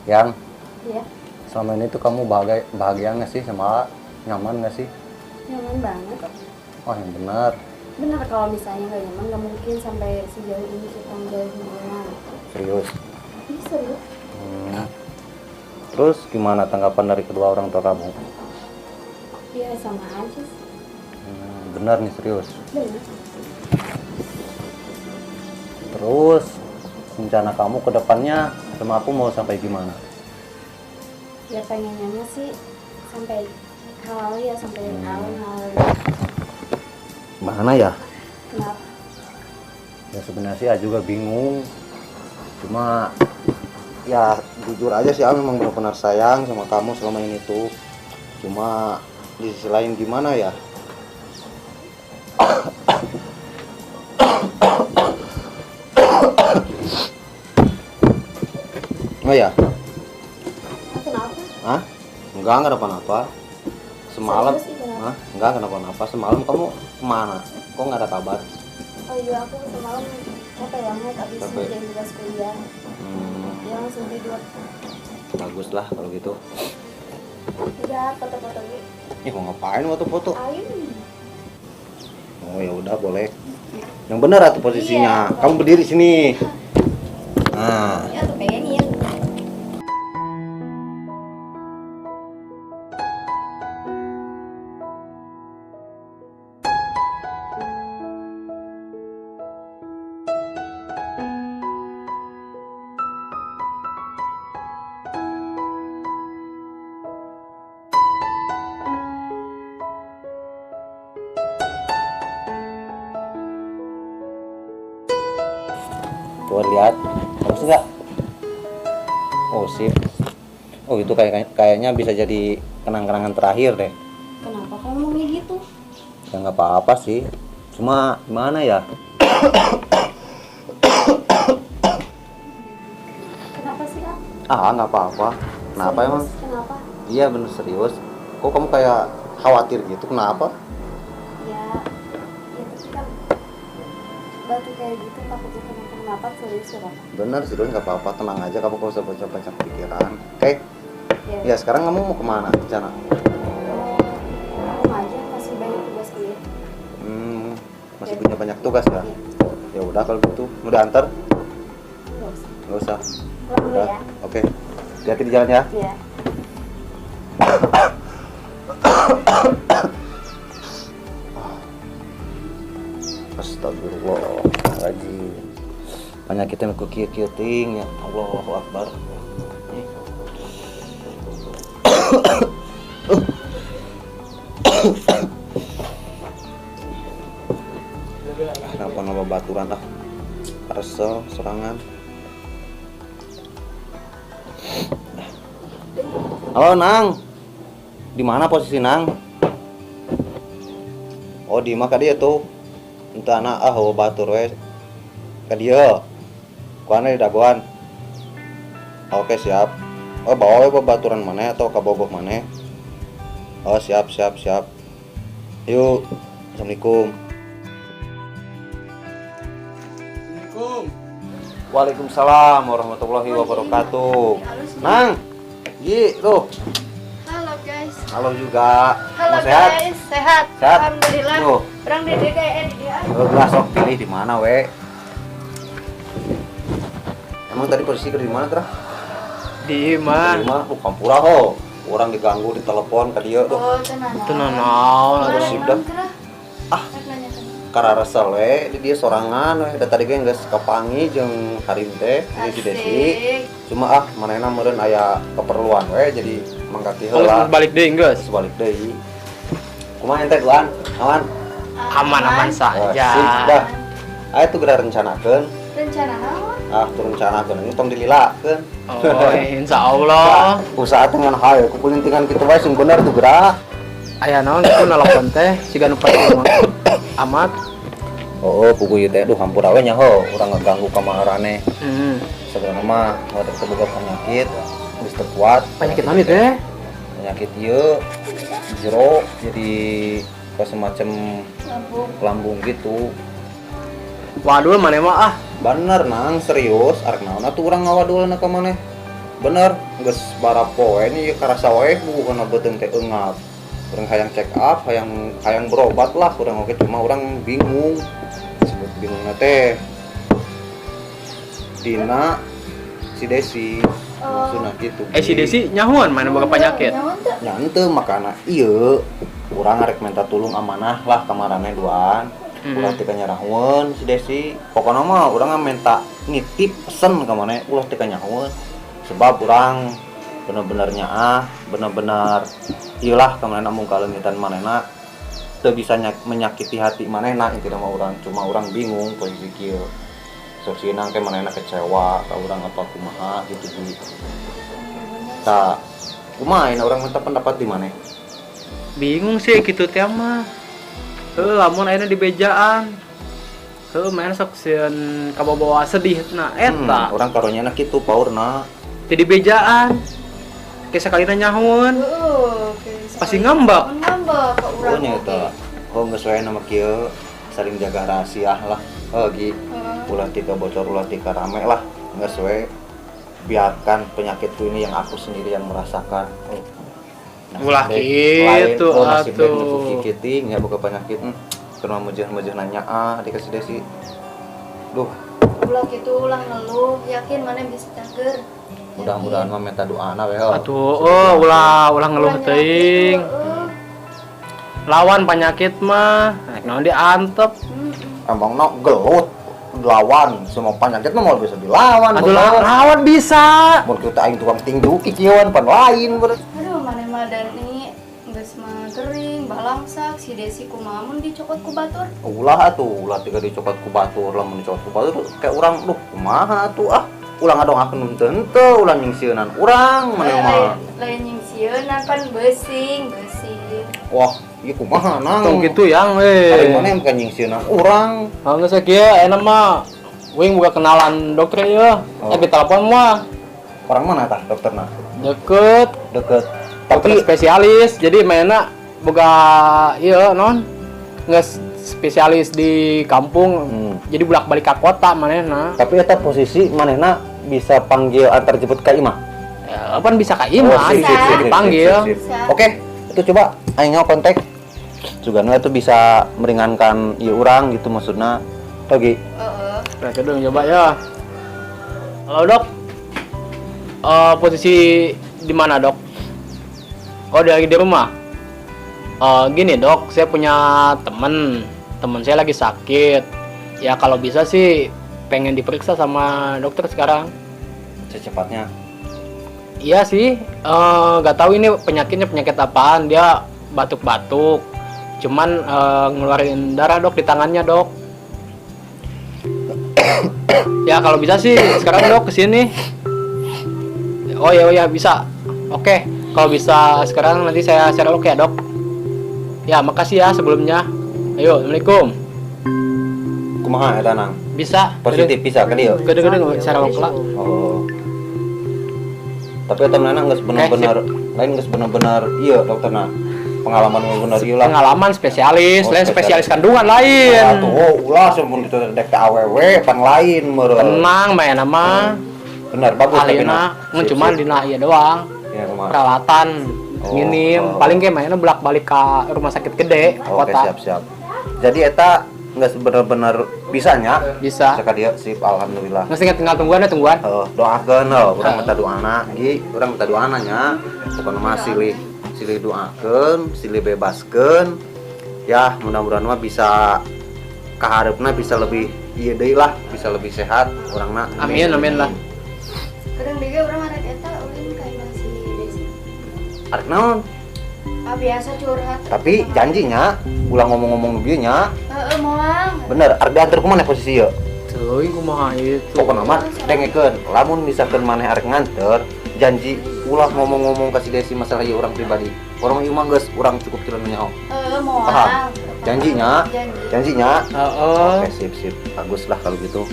Yang Iya, selama ini tuh kamu bahagia bahagia nggak sih sama A? Nyaman nggak sih? Nyaman banget. Oh, yang benar. Bener, kalau misalnya nggak nyaman nggak mungkin sampai sejauh ini kita menjalin hubungan. Serius? Ih, serius. Terus gimana tanggapan dari kedua orang tua kamu? Ya sama aja sih. Benar nih, serius? Bener. Terus rencana kamu ke depannya sama aku mau sampai gimana? Ya pengennya mah sih sampai halal ya, sampai kawin halal. Mana ya? Kenapa? Ya sebenarnya sih aku juga bingung. Cuma ya jujur aja sih aku memang benar-benar sayang sama kamu selama ini tuh. Cuma di sisi lain gimana ya? Oh ya? Kenapa? Hah? Enggak kenapa-napa. Semalam, Serius, ih, kenapa? Hah? Enggak kenapa-napa. Semalam kamu kemana? Kok nggak ada kabar? Oh iya, aku semalam capek banget abis Capek. ngerjain tugas kuliah. Ya langsung tidur. Bagus lah kalau gitu. Udah foto-foto gitu. Ih, mau ngapain foto-foto? Ayo. Oh ya udah boleh. Yang benar atau posisinya? Iya. Kamu berdiri sini. Nah, Ya tuh pengen. Coba lihat. Bagus nggak? Oh sip. Oh itu kayaknya bisa jadi kenang-kenangan terakhir deh. Kenapa kamu ngomongnya gitu? Ya nggak apa-apa sih. Cuma gimana ya? Kenapa sih, Kak? Ah nggak apa-apa. Kenapa Serius, emang? Kenapa? Iya bener serius. Kok kamu kayak khawatir gitu? Kenapa? Ya, ya tapi kan batu kayak gitu takutnya kenapa-kenapa, serius ya, Kak? Bener serius nggak apa-apa. Tenang aja, kamu gak usah banyak pikiran. Oke? Ya. Ya sekarang kamu mau kemana rencana? Oh, rumah aja, masih banyak tugas kuliah. Masih Ya. punya banyak tugas ya? Iya. Ya udah kalau gitu, mau diantar? Nggak usah. Nggak usah. Pulang dulu Udah. ya. Oke. Hati-hati di jalan ya. Iya. Astagfirullahaladzim. Penyakitnya ku kieu-kieu ting ya. Allahu Akbar. Kenapa nama baturan ah? Resel serangan. Halo Nang. Di mana posisi Nang? Oh di mah ka dieu tuh. Entah anak ah oh, batur we. Ka dieu. Kuana di dagoan. Oke siap. Oh bawa we babaturan maneh atau kabogoh maneh. Oh siap siap siap. Yuk. Assalamualaikum. Assalamualaikum. Waalaikumsalam warahmatullahi wabarakatuh. Nang, Yi, tuh. Halo guys. Halo juga. Halo Mau sehat? guys, sehat. Sehat. Alhamdulillah. Tuh. Orang di DKN di dia. Lo gelas sok pilih di mana we? Emang tadi posisi kerja di mana, Tra? Di imah. Di mana? Oh, kampura ho. Orang diganggu di telepon ke dia tuh. Oh, tenang. Itu naon. Gosip dah. Ah. Karena resel we, di dia sorangan we. Da tadi ge geus kapangi jeung Harim teh, jeung si Desi. Cuma ah manehna meureun aya keperluan we jadi mangkaki heula. Oh, balik deui geus. Terus balik deui. Kumaha ente duaan? Aman? Aman-aman saja. Oh, sip dah. Ayo tuh geura rencanakeun. Rencana naon? Ah, tuh rencanakeun ini tong dililakeun. Oh, insya Allah. Usaha dengan hayo kupulintingan kitu wae sing bener tuh geura. Aya naon itu nelpon teh siga nu pasti amat. Oh, pugu ieu teh duh hampura we nya ho, urang ngeganggu ka maharane. Sebenarnya mah wadah teu boga penyakit, geus teu kuat. Penyakit naon ieu teh? Penyakit ieu jero jadi kayak semacam Lambung. lambung gitu. Waduh maneh mah ah. Bener Nang, serius arek naon atuh urang ngawadulna ka maneh. Bener, geus barapoe nih karasa wae bukan beuteung teh eungap. Urang hayang check up, hayang hayang berobat lah urang oge, cuma urang bingung. Sebut bingungna teh dina si Desi. Maksudna gitu. Eh, si Desi nyahuan mana boga penyakit? Nyahuan teu? Nya henteu, makana ieu urang arek minta tulung amanah lah kamarane duaan. Ulah teu kanyarahueun si Desi. Pokona mah urang minta nitip pesen ka maneh ulah teu kanyahueun. Sebab urang bener-bener nyaah, bener-bener ieu lah ka manehna mung kaleungitan manehna teu bisa menyakiti hati manehna intina mah urang, cuma urang bingung posisi kieu. Sok sieun ke manehna kecewa ka urang apa kumaha gitu Gi. Tah, kumaha ayeuna urang minta pendapat di maneh? Bingung sih gitu teh mah. Heuh, lamun ayeuna di bejaan. Heuh, manehna sok sieun kabawa-bawa sedih na eta. Urang karunyana kitu paurna. Teu di bejaan. Kayak sakalina nyahueun. Heeh, Pasti ngambek. Ngambek ka urang. Oh nya eta. Oh geus wae nama kieu saling jaga rahasia lah. Heuh Gi. Ulah tika bocor, ulah tika rame lah. Geus we biarkan penyakitku ini yang aku sendiri yang merasakan. Oh. Nasib Ulah baik kitu lain, oh, nasib baik atuh. nu kikiting ya boga penyakit. Keur mujah-mujah nanya ah dikasih Desi. Duh, Ulah kitu ulah ngeluh, yakin maneh bisa cager. mudah-mudahan mah minta doana we. Heuh. Atuh, oh, ulah ulah ngeluh teuing. Heeh. Lawan penyakit mah, rek naon diantep. Emang no gelut lawan semua penyakit mah moal bisa dilawan. Aduh, lawan bisa. Mun kita aing tukang tinju kikieuan pan lain ber. Aduh, maneh mah Dani geus mah gering, balangsak, si Desi kumaha mun dicokot ku batur. Ulah atuh, ulah tiga dicokot ku batur, lamun dicokot ku batur kayak urang duh kumaha atuh ah. Ulah ngadongakeun nu henteu, ulah nyingsieunan urang maneh mah. Lain nyingsieunan pan beusing, beusing. Wah, ieu kumaha nang. Tong kitu yang Ari eh. maneh bukan nyingsieunan urang. Ah, geus kieu enak mah wing buka kenalan dokter ya. Oh. Eh, telepon mah Orang mana tah dokterna? deket. Deket. Dokter Tapi spesialis, jadi mainnya boga iya non nggak spesialis di kampung, jadi bolak-balik ke kota manehna. Tapi eta posisi manehna bisa panggil antar jemput ka imah. Ya, pan bisa ka imah, Oh, sip, bisa sip, sip, dipanggil. sip, sip, sip. Bisa. Oke, itu coba aing kontak. Juga itu bisa meringankan ieu urang gitu maksudna. Oke. Heeh. Nah, kedung coba ya. Halo dok, posisi di mana dok? Oh, dia lagi di rumah. Gini dok, saya punya temen, temen saya lagi sakit. Ya kalau bisa sih pengen diperiksa sama dokter sekarang. Secepatnya. Iya sih, nggak tahu ini penyakitnya penyakit apaan. Dia batuk-batuk, cuman ngeluarin darah dok di tangannya dok. Ya kalau bisa sih sekarang dok kesini. Oh ya, oh ya bisa. Oke, kalau bisa sekarang nanti saya share log ya dok. Ya makasih ya sebelumnya. Ayo, assalamualaikum. Kumaha eta nang? Bisa. Positif bisa ke dieu. Gede-gede share log lah. Oh. Tapi eta manehna geus bener-bener lain geus bener-bener ieu dokterna. Pengalaman bener ieu lah. Pengalaman spesialis, Oh, lain spesialis. spesialis kandungan lain. Atuh, oh, ulah sampun itu dek teh awewe pan lain meureun. Tenang main nama. Bener bagus tapi Alina, nah. Sip, cuman sip. dina iya doang. Ya, kumaha? Peralatan Oh, minim, oh. paling kayak mainnya bolak-balik ke rumah sakit gede Oke, kota. siap siap. Jadi eta nggak bener-bener bisanya Bisa. Bisa ka dieu, sip alhamdulillah. Nggak tinggal tinggal tungguan ya tungguan. Oh, doakeun heuh, urang minta doana, Gi, urang minta doana nya. Pokona mah silih silih doakeun, silih bebaskeun. Ya, mudah-mudahan mah bisa kahareupna bisa lebih ieu deui lah, bisa lebih sehat urangna. Amin amin lah. Kadang deui urang arek eta ulin ka imah si Desi. Arek naon? Ah biasa curhat. Tapi janjinya ulah ngomong-ngomong bieu nya. Heeh, moal. Bener, arek diantar kumaha posisi ieu? Teuing kumaha itu. Pokokna mah dengekeun, lamun misalkan maneh arek nganter, janji ulah ngomong-ngomong ka si Desi masalah ieu urang pribadi. Urang ieu mah geus urang cukup tilu nyaho. Heeh, moal. Paham. Janjinya, Janji. janjinya. Heeh. Oke, sip sip. Bagus lah kalau gitu.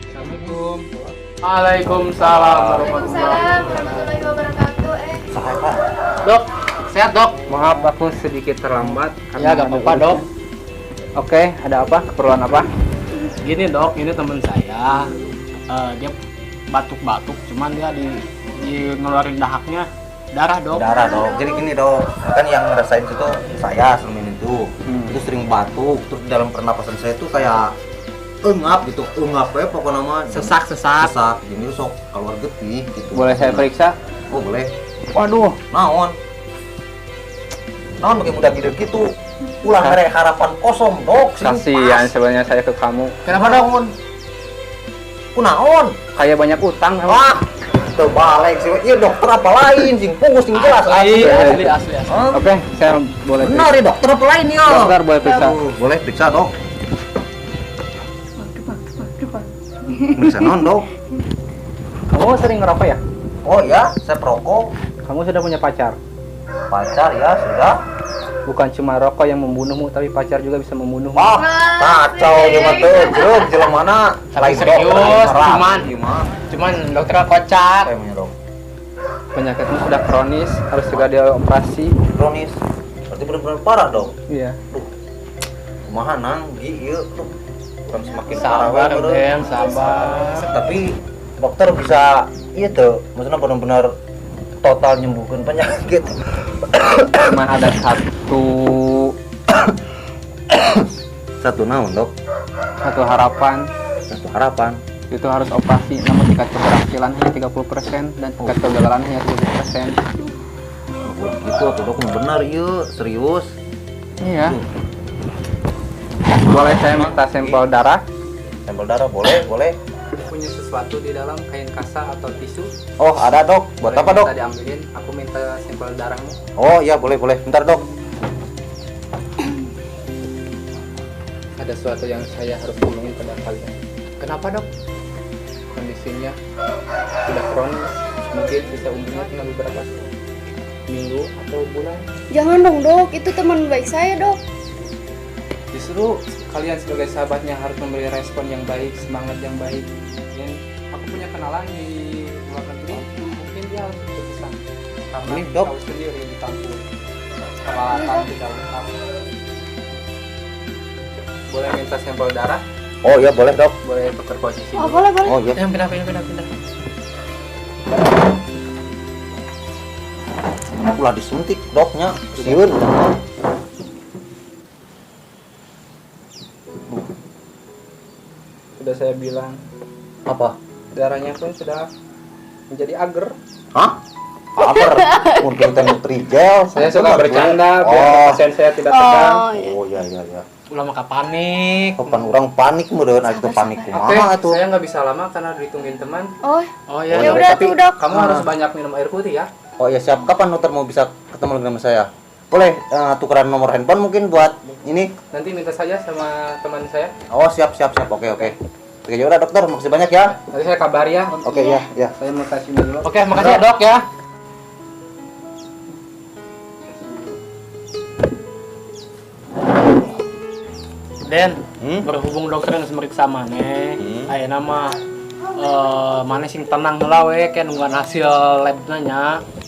Assalamualaikum. Waalaikumsalam warahmatullahi. Waalaikumsalam warahmatullahi wabarakatuh. Saha eta? Dok, sehat dok? Maaf aku sedikit terlambat Ya gak ada apa-apa dok. urusan. Oke, ada apa? Keperluan apa? Gini dok, ini teman saya. Dia batuk-batuk, cuman dia di ngeluarin dahaknya darah, Dok. Darah, Dok. Jadi gini, Dok, kan yang ngerasain itu saya selama itu. Itu sering batuk, terus di dalam pernapasan saya itu kayak engap gitu, engap ya pokoknya mah. Sesak, sesak. Sesak, jadi sok keluar getih gitu. Boleh saya periksa? Oh, boleh. Waduh, Naon? Naon pakai mudah gitu gitu. Ulah mere harapan kosong, Dok. Sing kasihan pas. Sebenarnya saya ke kamu. Kenapa, Dok? Kunaon? Kayak banyak utang kamu. Wah, terbalik sih. Iya dokter apa lain sing fokus sing jelas. Asli, Atuh. asli, asli, asli. Hah? Oke, saya boleh Benar periksa. ya dokter apa lain ya? Dokter boleh periksa. Aduh, boleh periksa, Dok. Periksa non, Dok. Kamu sering ngerokok ya? Oh ya, saya perokok. Kamu sudah punya pacar? Pacar ya sudah. Bukan cuma rokok yang membunuhmu, tapi pacar juga bisa membunuhmu. Wah, kacau gimana tuh, jeruk jelema mana? Tapi serius, cuman gimana? Cuman dokternya kocak. Apa emangnya, Dok? Penyakitmu sudah kronis, harus segera dioperasi. Kronis. Berarti benar-benar parah, Dok. Iya. Duh. Kumaha nang, gi ieu tuh. Bukan semakin parah Sabar, we, bro. Den, sabar. Tapi dokter bisa iya tuh, maksudnya benar-benar total nyembuhkan penyakit. Cuman ada satu Satu naon, Dok? Satu harapan, Satu harapan. Itu harus operasi, namun tingkat keberhasilan hanya 30% dan tingkat kegagalan hanya 70%. Oh, gitu tuh, Dok, benar iya, serius. Iya. Boleh saya minta sampel darah? Sampel darah boleh, boleh. Punya sesuatu di dalam kain kasa atau tisu? Oh, ada, Dok. Buat Boleh apa, Dok? minta diambilin, aku minta sampel darahmu. Oh, iya boleh, boleh. Bentar, Dok. Ada sesuatu yang saya harus ngomongin pada kalian. Kenapa, Dok? Kondisinya sudah kronis, mungkin sisa umurnya tinggal beberapa minggu atau bulan. Jangan dong, Dok, itu teman baik saya, Dok. Justru kalian sebagai sahabatnya harus memberi respon yang baik, semangat yang baik. Dan aku punya kenalan di luar negeri, mungkin dia harus berpesan. Karena Ini, Dok. Tahu sendiri di kampung peralatan tidak lengkap. Boleh minta sampel darah? Oh, iya boleh, Dok. Boleh tukar posisi Oh, dulu. boleh, boleh. Oh, iya. Yang pindah, pindah, pindah, pindah. Ulah disuntik, Doknya. Sieun urang mah. Sudah saya bilang, Apa? Darahnya pun sudah menjadi agar. Hah? Agar? Untuk teh Nutrijel. Saya suka bercanda biar Oh. pasien saya tidak tegang. Oh, iya. Oh iya iya iya. Ulah maka panik. Kapan orang panik meureun atuh panik Oke, kumaha atuh. saya nggak bisa lama karena ditungguin teman. Oh, Oh iya. ya udah Tapi tuh, Dok. kamu harus banyak minum air putih ya. Oh iya siap. Kapan dokter mau bisa ketemu lagi sama saya? Boleh tukeran nomor handphone mungkin buat ini? Nanti minta saja sama teman saya. Oh siap siap siap. Oke oke. Oke ya udah dokter, makasih banyak ya. Nanti saya kabari ya. Oke ya ya. Saya mau kasih dulu. Oke, makasih ya, Dok ya. Den, berhubung dokter yang meriksa maneh, ayeuna mah maneh sing tenang heula we ke nungguan hasil labna nya.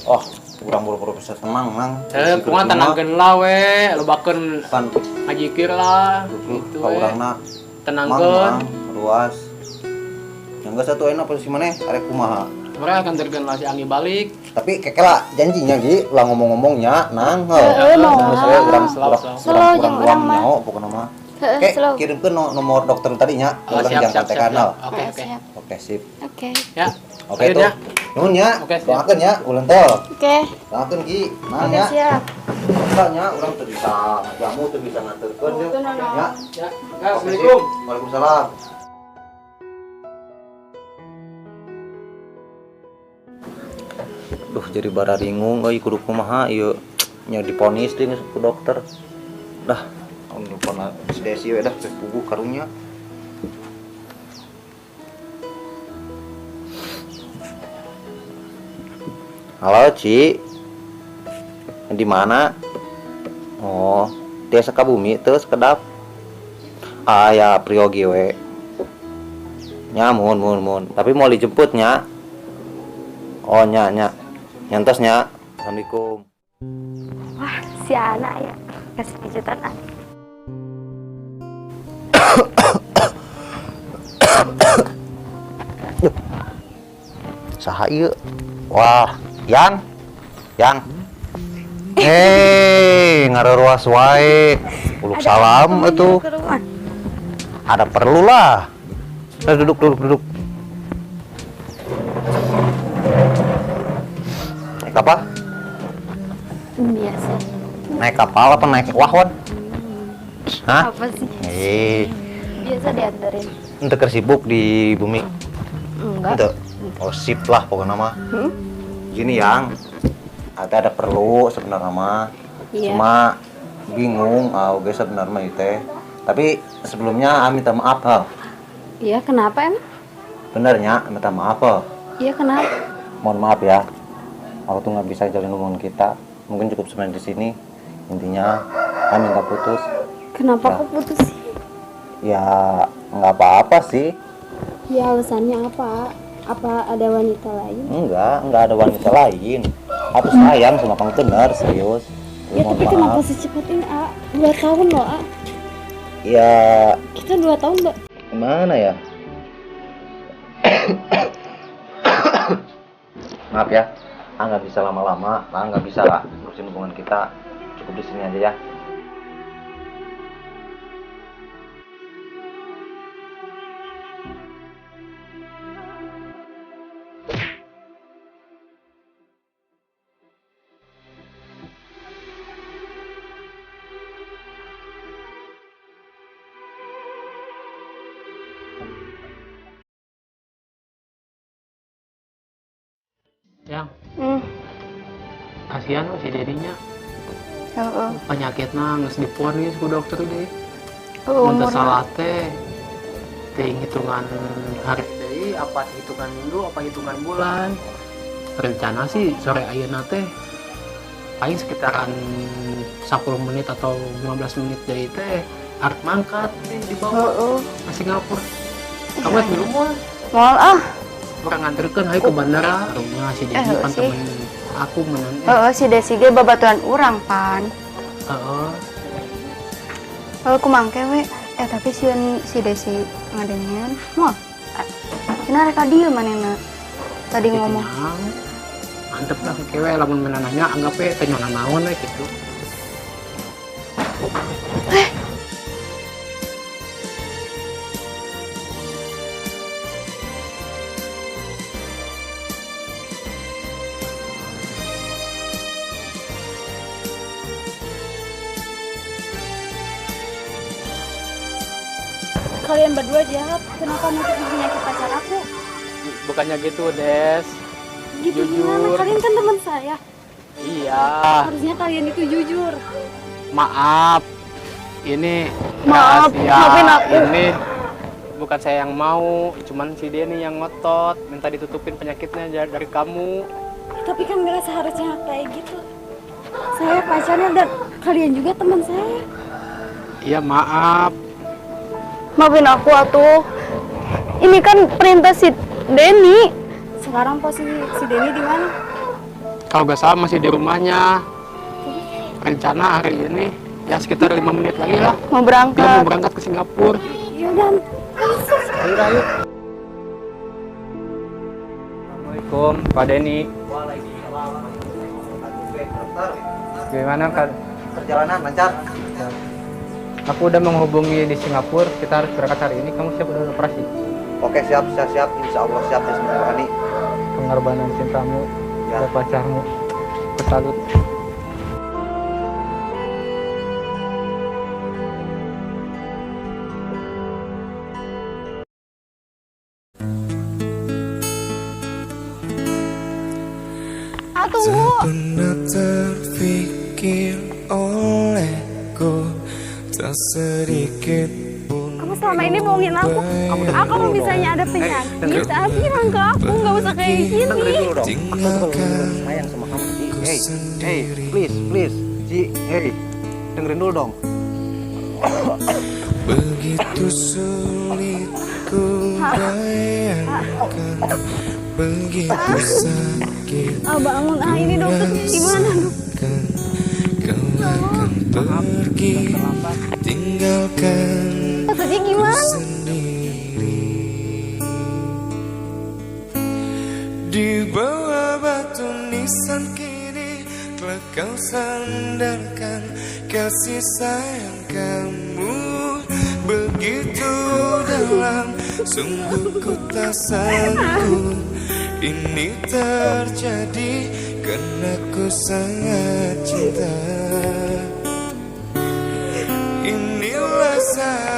Oh, urang buru-buru bisa tenang, Nang. Eh, kumaha tenangkeun heula we, lobakeun Pan ngajikir lah gitu ka we. urangna Tenangkeun. mang ruas. Yang geus satu ayeuna posisi maneh arek kumaha? Mereka akan tergen si Anggi balik. Tapi kekela janjinya Gi, ulah ngomong-ngomongnya nang heuh. Heeh, mau. Geus we urang Slow, urang slow. Slow, urang jeung urang urang mah. nyaho pokona mah. Heeh, Oke, slow. kirimkeun nomor dokter tadinya, Oh, urang siap, jangan siap, siap, kontekan siap. Oke, Heeh, oke. siap. Oke, sip. Oke. Ya. Oke Lanjut tuh. ya. Nuhun ya. Oke, siap. Doakeun ya, ulen teh. Oke. Doakeun Gi. Nah Oke, ya. siap. Makanya urang teu bisa ngajamu, teu bisa nganterkeun Oh, ya. teu nanaon. Ya. Ya. Oke, Ya, sip. Assalamualaikum. Waalaikumsalam. Duh, jadi bararingung euy kudu kumaha ieu nya diponis deui geus ku dokter. Dah, telepon si Desi we dah teh puguh karunya. Halo, Ci. Di mana? Oh, tiasa ka bumi teu sekedap. Aya priyogi we. Nya muhun muhun muhun. Tapi mau dijemput nya. Oh nya nya. Nyantos nya. Assalamualaikum. Wah, si anak ya. Kasih kejutan ah. Saha ieu? Wah, Yang. Yang. Hei, ngareruas wae. Uluk salam atuh. Ada perlu lah. Nah, duduk, duduk, duduk. Naik apa? Biasa. Naik kapal apa naik wahwan? Hah? Apa sih? Eh, Biasa diantarin. ente keur sibuk di bumi. Enggak. Ente. Oh, sip lah pokoknya mah. Hmm? Gini Yang, ada perlu sebenarnya mah. Iya. Cuma bingung, ah oke sebenarnya mah teh. Tapi sebelumnya ah minta maaf, ha. Iya, kenapa emang? Benernya minta maaf, ha. Iya, kenapa? Mohon maaf ya. Aku tuh nggak bisa jalin hubungan kita. Mungkin cukup sampai di sini. Intinya, ah minta putus. Kenapa Ya. kok putus sih? Ya nggak apa-apa sih. Ya alasannya apa? Apa ada wanita lain? Enggak ada wanita lain. Aku sayang sama kamu, bener, serius. Ya Mohon tapi kenapa maaf. secepat ini, A? 2 tahun loh, A. Ya Kita 2 tahun, Mbak. gimana ya? Maaf ya, A nggak bisa lama-lama, A nggak bisa lah terusin hubungan kita. Cukup di sini aja ya. Yang kasihan si dedinya. Heeh. Penyakitnya geus diponis ku dokter deh. Mun teu Umur salah teh teh hitungan hari deui, apa hitungan minggu, apa hitungan bulan. Rencana sih sore ayeuna teh paling sekitaran 10 menit atau 15 menit deui teh arek mangkat teh dibawa Heeh. ke Singapura. Kamu rek milu moal? Moal ah. Urang nganterkeun hayu ke bandara. Karunya si Dedi Eh, pan sih. temen aku menang. Heeh, si Desi ge babaturan urang pan. Heeh. Kalau kumangke we, tapi sieun si Desi ngadengean. Moal. Cenah rek ka dieu manehna. Tadi Gitu ngomong. nya. Antep lah ke we lamun mana nanya anggap we teh nyaho naon we gitu. Kalian berdua jahat. Kenapa nutupin penyakit pacar aku? Bukannya gitu, Des. Gitu gimana? Jujur. Kalian kan teman saya. Iya. Harusnya kalian itu jujur. Maaf. Ini Maaf, rahasia. maafin aku. Ini bukan saya yang mau, cuman si Denny yang ngotot minta ditutupin penyakitnya dari kamu. Tapi kan nggak seharusnya kayak gitu. Saya pacarnya dan kalian juga teman saya. Iya, maaf. Maafin aku atuh. Ini kan perintah si Denny. Sekarang posisi si Denny di mana? Kalau nggak salah masih di rumahnya. Rencana hari ini ya sekitar 5 menit lagi lah. Mau Dia berangkat. mau berangkat ke Singapura. Ya udah. Ayo, ayo. Assalamualaikum Pak Denny. Gimana Kak? Perjalanan lancar? Aku udah menghubungi di Singapura, kita harus berangkat hari ini. Kamu siap udah operasi? Oke, siap, siap, siap. Insya Allah siap ya Bismillahirrahmanirrahim. Pengorbanan cintamu, Ya. ya pacarmu. Aku salut. Ah, tunggu. Tak pernah terfikir olehku, tak sedikit pun. Kamu selama ini bohongin aku. Kamu dengerin Aku dulu dong. misalnya ada penyakit, ah, bilang ke aku, nggak usah kayak gini. Dengerin dulu dong. Aku tuh Tinggalkan bener-bener sayang sama kamu, Ci. Hey, hey, please, please, Ci, hey, dengerin dulu dong. Begitu sulit ku bayangkan, begitu sakit Ah, bangun ah, ini dokternya gimana dok? rasakan. Kau akan pergi, tinggalkan Maksudnya gimana? sendiri. Di Alasan kini telah kau sandarkan kasih sayang kamu begitu dalam. Sungguh ku tak sanggup ini terjadi karena ku sangat cinta. Inilah saatnya.